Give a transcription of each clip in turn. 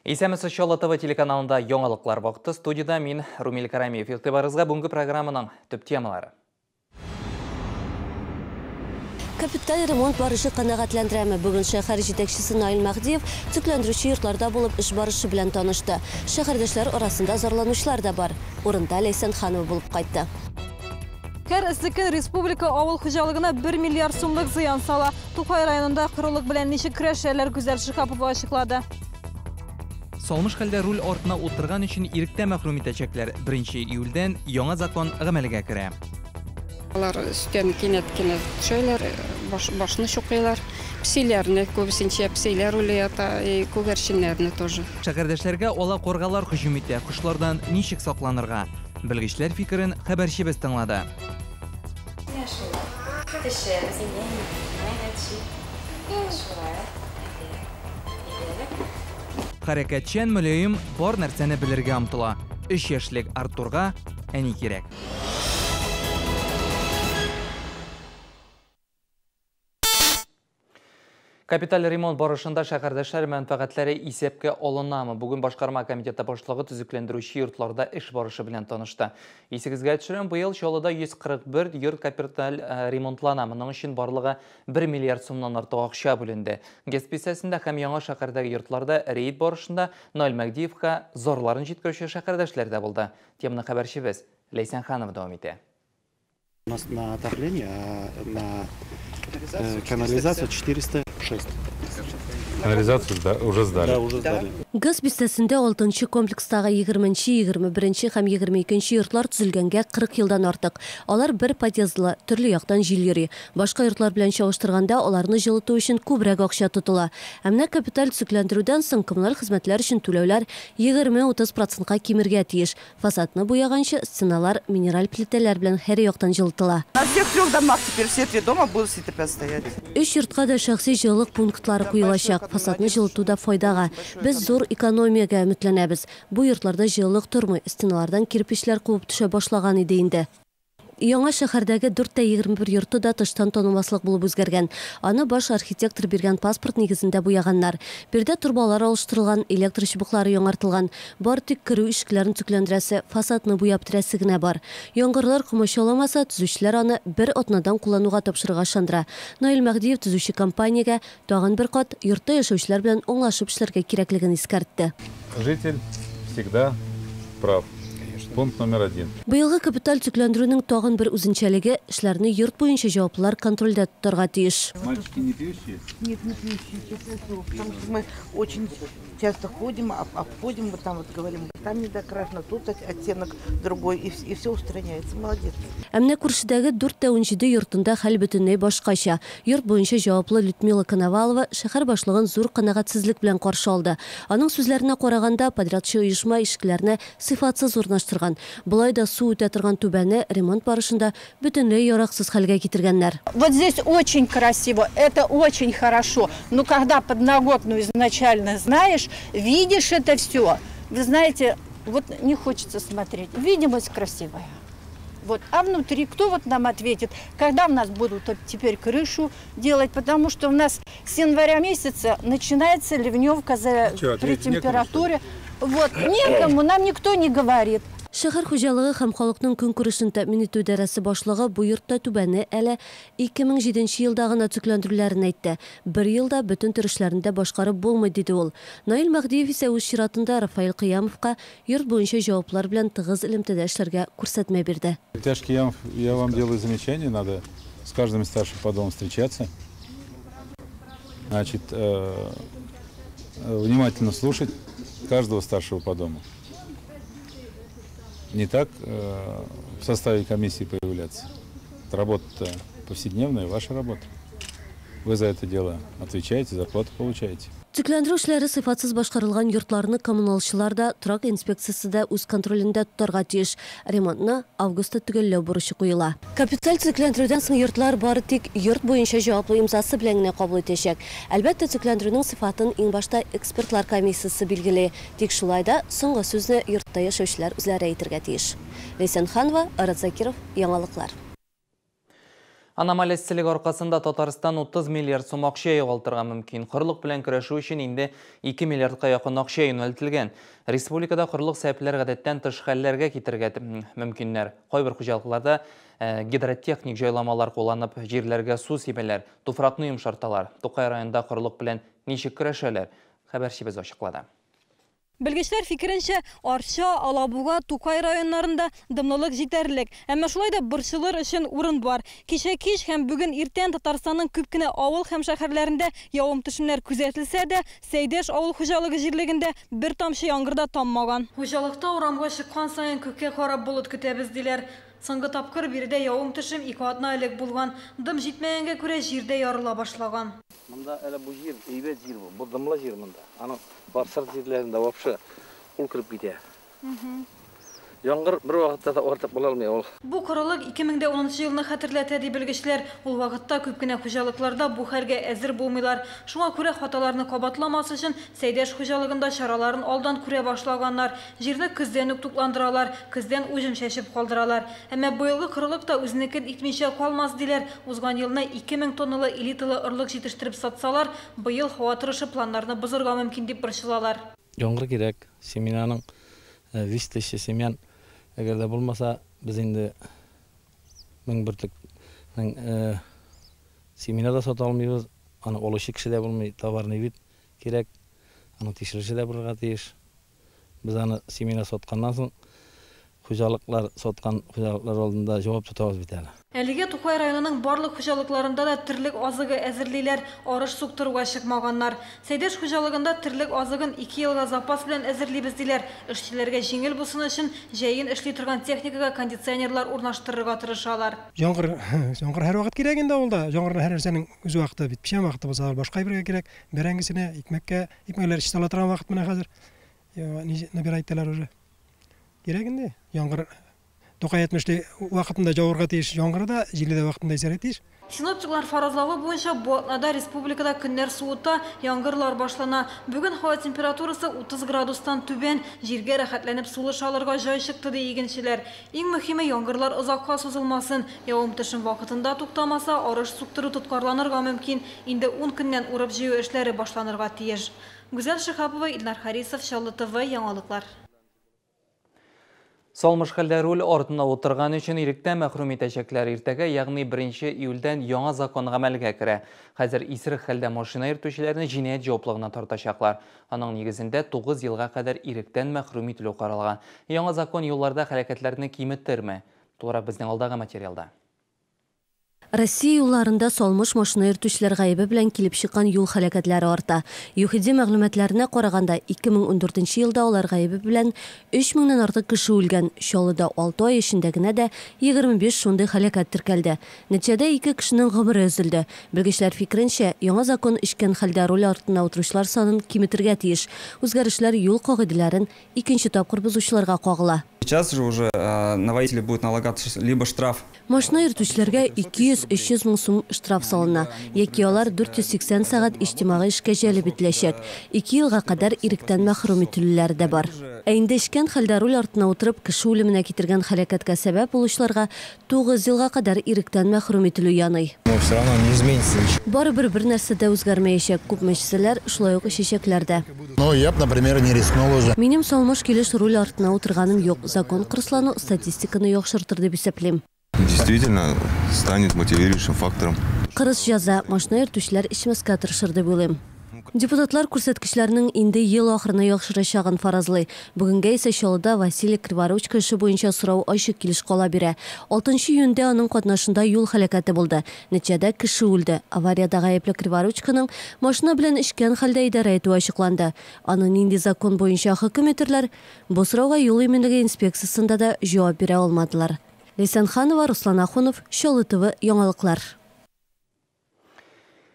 Исәнмесез, Чаллы ТВ телеканалында яңалыклар вакыты. Студияда мин, Румил Карамиев. Игътибарыгызга бүгенге программаның төп темалары. Капиталь ремонт барышы канәгатьләндерәме? Бүген шәһәр җитәкчесе Наил Мәһдиев төзекләндерүче йортларда булып эш барышы белән танышты. Шәһәрдәшләр арасында зарланучылар да бар. Урында Ләйсән Ханова булып кайтты. Һәр эссе көн республика авыл хуҗалыгына 1 миллиард сумлык зыян сала. Тукай районында корылык белән ничек көрәшәләр, Гүзәл Шиһапова ачыклады. Салмыш хәлдә руль артына утырган өчен иректә мәхрүм итәчәкләр. 1 июльдән яңа закон гамәлгә керә. Алар өстән кинәт кенә төшәләр, башны чукыйлар. Песиләрне күбесенчә песиләр үлә ята, и күгәрченнәрне тоже. Шәһәрдәшләргә ала каргалар һөҗүм итә. Кошлардан ничек сакланырга? Белгечләр фикерен хәбәрчебез тыңлады. Менә шулай. Төшәбез инде. Менә төшик. Шулай. Хәрәкәтчән, мөлаем, бар нәрсәне белергә омтыла. 3 яшьлек Артурга әни кирәк. Капиталь ремонт барышында шәһәрдәшләр мәнфәгатьләре исәпкә алынамы? Бүген башкарма комитеты башлыгы төзекләндерүче йортларда эш барышы белән танышты. Исегезгә төшерәм, быел Чаллыда 141 йорт капиталь ремонтлана. Моның өчен барлыгы 1 миллиард сумнан артык акча бүленде. ГЭС бистәсендә һәм яңа шәһәрдәге йортларда рейд барышында Наил Мәһдиевка зарларын җиткерүче шәһәрдәшләр дә булды. Теманы хәбәрчебез Ләйсән Ханова дәвам итә. У нас на отопление, а на канализацию 406. Канализацию уже сдали. Да, уже сдали. ГЭС бистәсендә 6 комплекстагы 20, 21 һәм 22 йортлар төзелгәнгә 40 елдан артык. Алар бер подъездлы, төрле яктан җил йөри. Башка йортлар белән чагыштырганда аларны җылыту өчен күбрәк акча тотыла. Ә менә капиталь төзекләндерүдән соң коммуналь хезмәтләр өчен түләүләр 20-30 процентка кимергә тиеш. Фасадны буяганчы стеналар минераль плитәләр белән һәр яктан җылытыла. На всех трех домах теперь все три дома будут все топят стоять. Өч йортка да шәхси җылылык пунктлары куелачак. Фасадны җылытуда файдага. Без зур экономиягә өметләнәбез. Бу йортларда җылылык тормый, стеналардан кирпечләр кубып төшә башлаган иде инде. Яңа шәһәрдәге 4 21 йорты да тыштан танымаслык булып үзгәргән. Аны баш архитектор биргән паспорт нигезендә буяганнар. Биредә торбалар алыштырылган, электр чыбыклары яңартылган. Бар тик керү ишекләрен төзекләндерәсе, фасадны буяп бетерәсе генә бар. Яңгырлар комачауламаса, төзүчеләр аны бер атнадан куллануга тапшырырга ышандыра. Наил Мәһдиев төзүче компаниягә тагын бер кат йортта яшәүчеләр белән аңлашып эшләргә кирәклеген искәртте. Житель всегда прав. Пункт номер 1. Быелгы капиталь төзекләндерүнең тагын бер үзенчәлеге эшләрне йорт буенча җаваплылар контрольдә тотарга тиеш. Мальчики не пьющие? Нет, не пьющие, честное слово, потому что мы очень часто ходим, обходим, вот там вот говорим, там недокрашено, тут оттенок другой, и все устраняется. Молодец. Ә менә күршедәге 4 17 йортында хәл бөтенләй башкача. Йорт буенча җаваплы Людмила Коновалова шәһәр башлыгын зур канәгатьсезлек белән каршы алды. Аның сүзләренә караганда, подрядчы оешма ишекләрне сыйфатсыз урнаштырган. Болай да су үтә торган түбәне ремонт барышында бөтенләй яраксыз хәлгә китергәннәр. Вот здесь очень красиво, это очень хорошо. Но когда подноготную изначально знаешь, видишь это все, вы знаете, вот не хочется смотреть. Видимость красивая. Вот. А внутри кто вот нам ответит, когда у нас будут теперь крышу делать, потому что у нас с января месяца начинается ливневка Чё, при ответить некому, температуре. Вот, некому, нам никто не говорит. Шәһәр хуҗалыгы һәм халыкның көнкүрешен тәэмин итү идарәсе башлыгы бу йортта түбәне әле 2007 елда гына төзекләндерүләрен әйтте. Бер елда бөтен төр эшләрен дә башкарып булмый, диде ул. Наил Мәһдиев исә үз чиратында Рафаэль Кыямовка йорт буенча җаваплылар белән тыгыз элемтәдә эшләргә күрсәтмә бирде. Иптәш Киямов, я вам делаю замечание, надо с каждым из старших по дому встречаться. Значит, внимательно слушать каждого старшего по дому. Не так в составе комиссии появляться. Работа повседневная, ваша работа. Вы за это дело отвечаете, зарплату получаете. Төзекләндерү эшләре сыйфатсыз башкарылган йортларны коммуналчылар да, торак инспекциясе дә үз контролендә тотарга тиеш. Ремонтны августта төгәлләү бурычы куела. Капиталь төзекләндерүдән соң йортлар бары тик йорт буенча җаваплы имзасы белән генә кабул итәчәк. Әлбәттә, төзекләндерүнең сыйфатын иң башта экспертлар комиссиясе билгели. Тик шулай да соңгы сүзне йортта яшәүчеләр үзләре әйтергә тиеш. Ләйсән Ханова, Арат Закиров, Яңалыклар. Аномаль эсселек аркасында Татарстан 30 миллиард сум акча югалтырга мөмкин. Корылык белән көрәшү өчен инде 2 миллиардка якын акча юнәлтелгән. Республикада корылык сәбәпләре гадәттән тыш хәлләргә китерергә мөмкиннәр. Кайбер хуҗалыкларда гидротехник җайламалар кулланып җирләргә су сибәләр, туфракны йомшарталар. Тукай районында корылык белән ничек көрәшәләр? Хәбәрчебез ачыклады. Белгечләр фикеренчә, Арча, Алабуга, Тукай районнарында дымлылык җитәрлек. Әмма шулай да борчылыр өчен урын бар. Кичә кич һәм бүген иртән Татарстанның күп кенә авыл һәм шәһәрләрендә явым-төшемнәр күзәтелсә дә, Сәйдәш авыл хуҗалыгы җирлегендә бер тамчы яңгыр да таммаган. Хуҗалыкта урамга чыккан саен күккә карап болыт көтәбез, диләр. Соңгы тапкыр биредә явым-төшем 2 атна элек булган. Дым җитмәгәнгә күрә җирдә ярыла башлаган. Монда әле бу җир, әйбәт җир бу. Бу дымлы җир монда. Аның бар сырт җирләрендә вообще кул кереп китә. Яңгыр бер вакытта да артык була алмый ул. Бу корылык 2010 елны хәтерләтә, ди белгечләр. Ул вакытта күп кенә хуҗалыкларда бу хәлгә әзер булмыйлар. Шуңа күрә хаталарны кабатламас өчен Сәйдәш хуҗалыгында чараларын алдан күрә башлаганнар. Җирне көздән үк тукландыралар, көздән уҗым чәчеп калдыралар. Әмма быелгы корылык та үзенекен итмичә калмас, диләр. Узган елны 2000 тонналы элиталы орлык җитештереп сатсалар, быел һава торышы планнарны бозырга мөмкин дип борчылалар. Яңгыр кирәк, семенаның 5000 семян. Әгәр дә булмаса, без инде 1000 бөртекнең семена да сата алмыйбыз. Аны алучы кеше дә булмый, товарный вид кирәк. Аны тикшерүче дә булырга тиеш. Без аны семена сатканнан соң хуҗалыклар саткан хуҗалыклар алдында җавап тотабыз бит әле. Әлегә Тукай районының барлык хуҗалыкларында да терлек азыгы әзерлиләр, арыш суктыруга чыкмаганнар. Сәйдәш хуҗалыгында терлек азыгын 2 елга запас белән әзерлибез диләр. Эшчеләргә җиңел булсын өчен җәен эшли торган техникага кондиционерлар урнаштырырга тырышалар. Яңгыр, яңгыр һәр вакыт кирәк инде авылда. Яңгырның һәр нәрсәнең үз вакыты бит. Печән вакыты булса, башка әйбергә кирәк. Бәрәңгесенә, икмәккә, икмәкләр чистала торган вакыт менә хәзер. Набирать итәләр уже. Кирәк инде. Яңгыр Тукай әйтмешли, вакытында жауырга тиеш яңгыры да, җиле дә вакытында исәргә тиеш. Синоптиклар фаразлавы буенча бу атнада республикада көннәр суыта, яңгырлар башлана. Бүген һава температурасы 30 градустан түбән, җиргә рәхәтләнеп сулыш алырга җай чыкты, ди игенчеләр. Иң мөһиме, яңгырлар озакка сузылмасын. Явым-төшем вакытында туктамаса, арыш суктыру тоткарланырга мөмкин. Инде 10 көннән урып-җыю эшләре башланырга тиеш. Гүзәл Шиһапова, Илнар Харисов, Чаллы ТВ, яңалыклар. Салмыш хәлдә руль артына утырган өчен иректән мәхрүм итәчәкләр. Иртәгә, ягъни 1 июльдән яңа закон гамәлгә керә. Хәзер исерек хәлдә машина йөртүчеләрне җинаять җаваплылыгына тартачаклар. Аның нигезендә 9 елга кадәр иректән мәхрүм ителү каралган. Яңа закон юлларда хәрәкәтләрне киметтерме? Тулырак безнең алдагы материалда. Россия юлларында салмыш машина йөртүчеләр гаебе белән килеп чыккан юл һәлакәтләре арта. ЮХИДИ мәгълүматларына караганда, 2014 елда алар гаебе белән 3000-нән артык кеше үлгән. Чаллыда 6 ай эчендә генә дә 25 шундый һәлакәт теркәлде. Нәтиҗәдә 2 кешенең гомере өзелде. Белгечләр фикеренчә, яңа закон эчкән хәлдә руль артына утыручылар санын киметергә тиеш. Үзгәрешләр юл кагыйдәләрен икенче тапкыр бозучыларга кагыла. Сейчас же уже на водителя будет налагаться либо штраф. Машина йөртүчеләргә 200-300 мең сум штраф салына. Яки алар 480 сәгать иҗтимагый эшкә җәлеп ителәчәк. 2 елга кадәр иректән мәхрүм ителүләре дә бар. Ә инде эчкән хәлдә руль артына утырып кеше үлеменә китергән һәлакәткә сәбәп булучыларга 9 елга кадәр иректән мәхрүм ителү яный. Но все равно не изменится ничего. Барыбер бер нәрсә дә үзгәрмәячәк. Күп мәчеселәр шулай ук эчәчәкләр дә. Ну, я б, например, не рискнул уже. Минем салмыш килеш руль артына утырганым юк. Закон кырыслану статистиканы яхшыртыр дип исәплим. Действительно станет мотивирующим фактором. Кырыс җәза машина йөртүчеләр эчмәскә тырышыр дип уйлыйм. Депутатлар күрсәткечләрнең инде ел ахырына яхшырачагын фаразлый. Бүгенгә исә Чаллыда Василий Криворучко эше буенча сорау ачык килеш кала бирә. 6 июньдә аның катнашында юл һәлакәте булды. Нәтиҗәдә кеше үлде. Авариядә гаепле Криворучконың машина белән эчкән хәлдә идарә итүе ачыкланды. Аны нинди закон буенча хөкем итерләр? Бу сорауга юл иминлеге инспекциясендә дә җавап бирә алмадылар. Ләйсән Ханова, Руслан Ахунов, Чаллы ТВ, яңалыклар.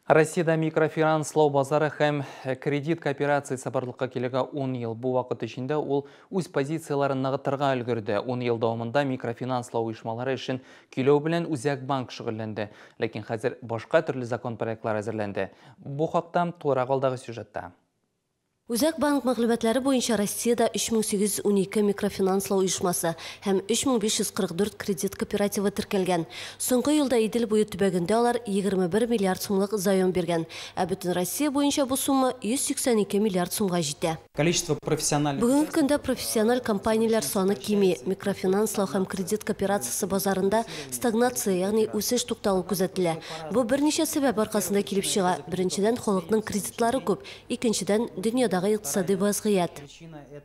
Россиядә микрофинанслау базары һәм кредит кооперациясе барлыкка килергә 10 ел. Бу вакыт эчендә ул үз позицияләрен ныгытырга өлгерде. 10 ел дәвамында микрофинанслау оешмалары эшен көйләү белән Үзәк банк шөгыльләнде. Ләкин хәзер башка төрле закон проектлары әзерләнде. Бу хакта тулырак алдагы сюжетта. Үзәк банк мәгълүматлары буенча Россиядә 3812 микрофинанслау оешмасы һәм 3544 кредит кооперативы теркәлгән. Соңгы елда Идел буе төбәгендә алар 21 миллиард сумлык заем биргән, ә бөтен Россия буенча бу сумма 182 миллиард сумга җитә. Количество профессиональных Бүгенге көндә профессиональ компанияләр саны кими. Микрофинанслау һәм кредит кооперациясе базарында стагнация, ягъни үсеш тукталу күзәтелә. Бу берничә сәбәп аркасында килеп чыга. Беренчедән, халыкның кредитлары күп, икенчедән, дөньядагы икътисади вазгыять.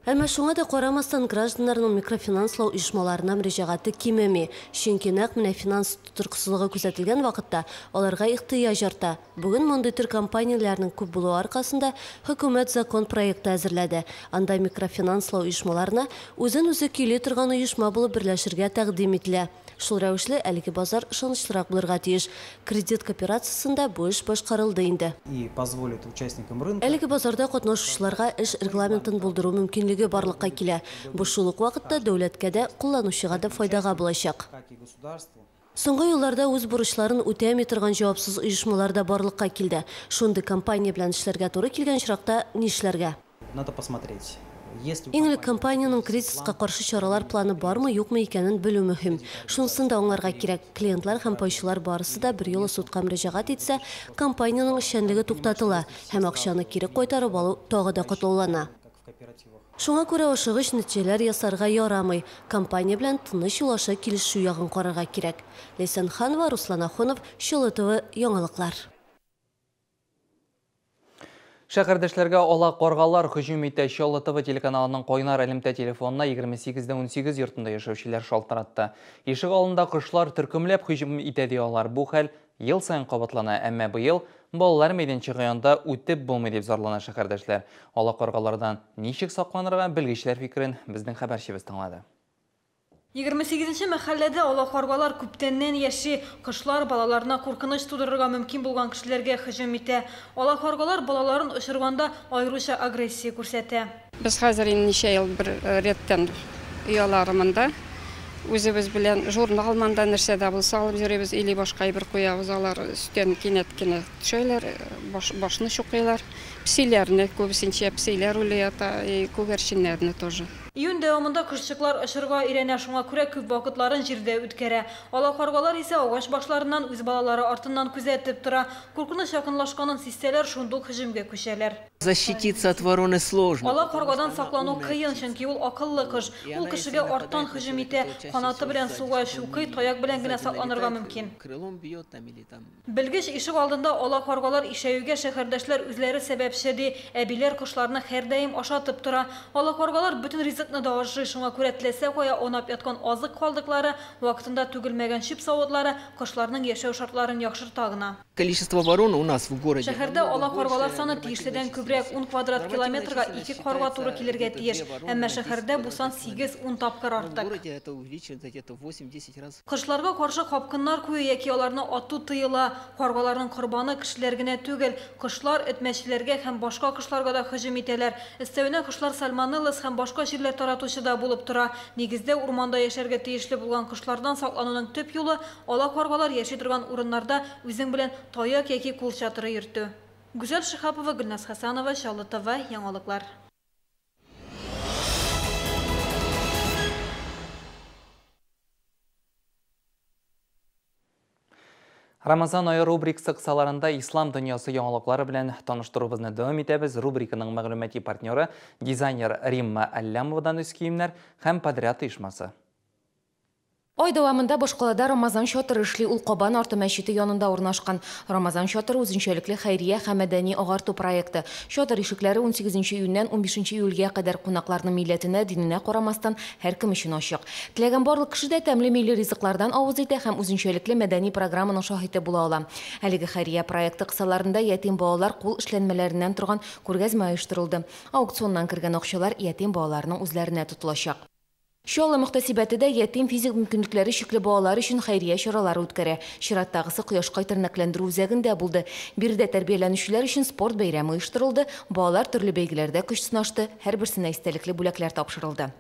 Әмма шуңа да карамастан гражданнарның микрофинанслау оешмаларына мөрәҗәгате кимеми. Чөнки нәкъ менә финанс тотрыксызлыгы күзәтелгән вакытта аларга ихтыяҗ арта. Бүген мондый төр компанияләрнең күп булуы аркасында хөкүмәт закон проекты әзерләде. Анда микрофинанслау оешмаларына үзен-үзе көйли торган оешма булып берләшергә тәкъдим ителә. Шул рәвешле әлеге базар ышанычлырак булырга тиеш. Кредит кооперациясендә бу эш башкарылды инде. И позволит участникам рынка Әлеге базарда катнашучыларга эш регламентын булдыру мөмкинлеге барлыкка килә. Бу шул ук вакытта дәүләткә дә, кулланучыга да файдага булачак. Как и государству. Соңгы елларда үз бурычларын үтәми торган җавапсыз оешмалар да барлыкка килде. Шундый компания белән эшләргә туры килгән очракта нишләргә? Надо посмотреть. Если у Иң элек компаниянең кризиска каршы чаралар планы бармы, юкмы икәнен белү мөһим. Шунысын да аңларга кирәк. Клиентлар һәм пайчылар барысы да берьюлы судка мөрәҗәгать итсә, компаниянең эшчәнлеге туктатыла һәм акчаны кире кайтарып алу тагы да катлаулана. Шуңа күрә ашыгыч нәтиҗәләр ясарга ярамый. Компания белән тыныч юл аша килешү ягын карарга кирәк. Ләйсән Ханова, Руслан Ахунов, Чаллы ТВ, яңалыклар. Шәһәрдәшләргә ала каргалар һөҗүм итә. Чаллы ТВ телеканалының кайнар элемтә телефонына 28-18 йортында яшәүчеләр шалтыратты. Ишек алдында кошлар төркемләп һөҗүм итә ди алар. Бу хәл ел саен кабатлана, әмма быел балалар мәйданчыгы янында үтеп булмый дип зарлана шәһәрдәшләр. Ала каргалардан ничек сакланырга, белгечләр фикерен безнең хәбәрчебез тыңлады. 28 мәхәлләдә ала каргалар күптәннән яши. Кошлар балаларына куркыныч тудырырга мөмкин булган кешеләргә һөҗүм итә. Ала каргалар балаларын очырганда аеруча агрессия күрсәтә. Без хәзер инде ничә ел бер рәттән оялары монда. Үзебез белән журнал монда нәрсә дә булса алып йөрибез, или башка әйбер куябыз, алар өстән кинәт кенә төшәләр, башны чукыйлар. Песиләрне, күбесенчә песиләр үлә ята, и күгәрченнәрне тоже. Июнь дәвамында кошчыклар очырга өйрәнә, шуңа күрә күп вакытларын җирдә үткәрә. Ала каргалар исә агач башларыннан үз балалары артыннан күзәтеп тора. Куркыныч якынлашканын сизсәләр, шундук һөҗүмгә күчәләр. Защититься от вороны сложно. Ала каргадан саклану кыен, чөнки ул акыллы кош. Ул кешегә арттан һөҗүм итә, канаты белән суга чукый, таяк белән генә сакланырга мөмкин. Крылом бьет там или там. Белгеч ишек алдында ала каргалар ишәюгә шәһәрдәшләр үзләре сәбәпче ди. Әбиләр кошларны һәрдаим ашатып тора. Ала каргалар бөтен ризыкны да ашый, шуңа күрә теләсә кая аунап яткан азык калдыклары, вакытында түгелмәгән чүп савытлары кошларның яшәү шартларын яхшырта гына. Количество ворон у нас в городе. Шәһәрдә ала каргалар саны тиешледән күбрәк, 10 квадрат километрга 2 карга туры килергә тиеш. Әмма шәһәрдә бу сан 8-10 тапкыр В артык. городе это увеличивается где-то в 8-10 раз. Кошларга каршы капкыннар кую яки аларны ату тыела. Каргаларның корбаны кешеләр генә түгел, кошлар этмәчеләргә һәм башка кошларга да һөҗүм итәләр. Өстәвенә кошлар сальмонеллез һәм башка чирләр таратучы да булып тора. Нигездә урманда яшәргә тиешле булган кошлардан саклануның төп юлы ала каргалар яши торган урыннарда үзең белән таяк яки кул чатыры йөртү. Гүзәл Шиһапова, Гөлназ Хәсәнова, Чаллы ТВ, яңалыклар. Рамазан ае рубрикасы кысаларында ислам дөньясы яңалыклары белән таныштыруыбызны дәвам итәбез. Рубриканың мәгълүмати партнеры дизайнер Римма Әлләмовадан өс киемнәр һәм подряд оешмасы. Ай дәвамында башкалада Рамазан чатыры эшли, ул Кабан арты мәчете янында урнашкан. Рамазан чатыры үзенчәлекле хәйрия һәм мәдәни агарту проекты. Чатыр ишекләре 18 июньнән 15 июльгә кадәр кунакларның милләтенә, диненә карамастан һәркем өчен ачык. Теләгән барлык кеше дә тәмле милли ризыклардан авыз итә һәм үзенчәлекле мәдәни программаның шаһиты була ала. Әлеге хәйрия проекты кысаларында ятим балалар кул эшләнмәләреннән торган күргәзмә оештырылды. Аукционнан кергән акчалар ятим балаларның үзләренә тотылачак. Чаллы мөхтәсибәте дә ятим физик мөмкинлекләре чикле балалар өчен хәйрия чаралары үткәрә. Чираттагысы Кояшкай тернәкләндерү үзәгендә булды. Биредә тәрбияләнүчеләр өчен спорт бәйрәме оештырылды. Балалар төрле бәйгеләрдә көч сынашты, һәрберсенә истәлекле бүләкләр тапшырылды.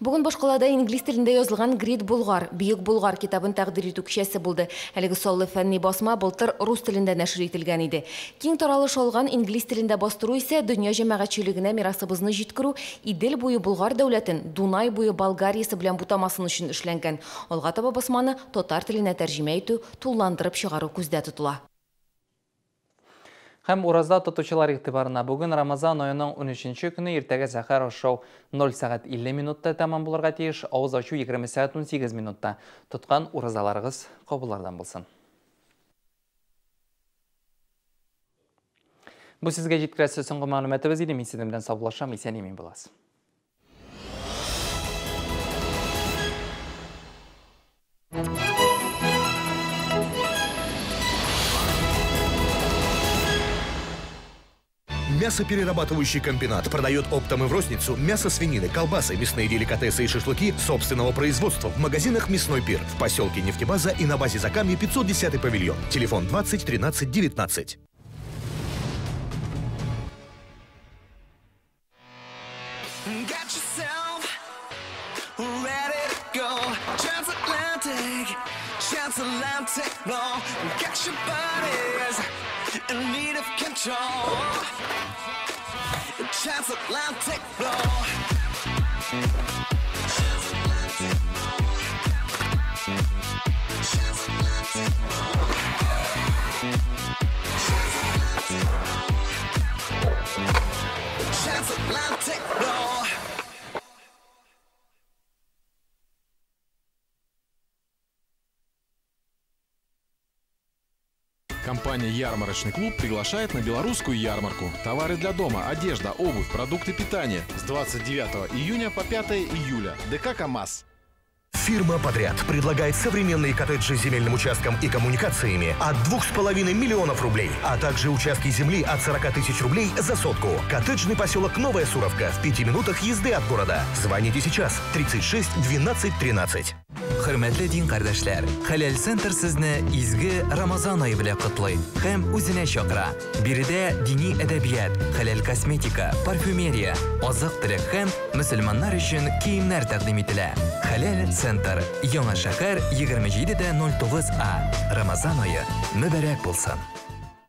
Бүген башкалада инглиз телендә язылган Грит Булгар, Бөек Булгар китабын тәкъдир итү кичәсе булды. Әлеге саллы фәнни басма былтыр рус телендә нәшер ителгән иде. Киң таралыш алган инглиз телендә бастыру исә дөнья җәмәгатьчелегенә мирасыбызны җиткерү, Идел буе Булгар дәүләтен Дунай буе Болгариясе белән бутамасын өчен эшләнгән. Алга таба басманы татар теленә тәрҗемә итү, тулыландырып чыгару күздә тотыла. Һәм ураза тотучылар игътибарына бүген Рамазан аеның 13 көне, иртәгә сәхәр ашау 0 сәгать 50 минутта тәмам булырга тиеш, авыз ачу 20 сәгать 18 минутта. Тоткан уразаларыгыз кабуллардан булсын. Бу сезгә җиткерәсе соңгы мәгълүматыбыз иде. Мин сезнең белән саубуллашам, исән-имин буласыз. Мясоперерабатывающий комбинат продает оптом и в розницу мясо свинины, колбасы, мясные деликатесы и шашлыки собственного производства в магазинах «Мясной пир» в поселке Нефтебаза и на базе Закамье 510 павильон. Телефон 20 13 19. Transatlantic flow. Transatlantic. Transatlantic flow. Компания «Ярмарочный клуб» приглашает на белорусскую ярмарку. Товары для дома, одежда, обувь, продукты питания. С 29 июня по 5 июля. ДК «КамАЗ». Фирма «Подряд» предлагает современные коттеджи с земельным участком и коммуникациями от 2,5 миллионов рублей, а также участки земли от 40 тысяч рублей за сотку. Коттеджный поселок Новая Суровка в 5 минутах езды от города. Звоните сейчас 36 12 13. Хөрмәтле дин кардәшләр, Хәләл Центр сезне изге Рамазан ае белән котлый һәм үзенә чакыра. Биредә дини әдәбият, хәләл косметика, парфюмерия, азык-төлек һәм мөселманнар өчен киемнәр тәкъдим ителә. Хәләл Центр, Яңа шәһәр 27.09 А. Рамазан ае мөбарәк булсын.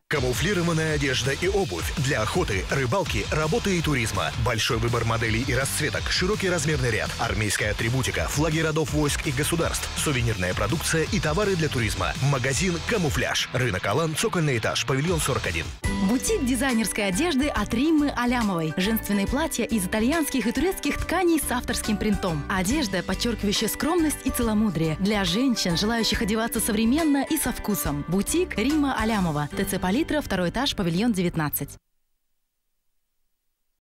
Камуфлированная одежда и обувь для охоты, рыбалки, работы и туризма. Большой выбор моделей и расцветок, широкий размерный ряд, армейская атрибутика, флаги родов войск и государств, сувенирная продукция и товары для туризма. Магазин «Камуфляж». Рынок Алан, цокольный этаж, павильон 41. Бутик дизайнерской одежды от Риммы Алямовой. Женственные платья из итальянских и турецких тканей с авторским принтом. Одежда, подчеркивающая скромность и целомудрие. Для женщин, желающих одеваться современно и со вкусом. Бутик Римма Алямова. ТЦ «Палитра», второй этаж, павильон 19.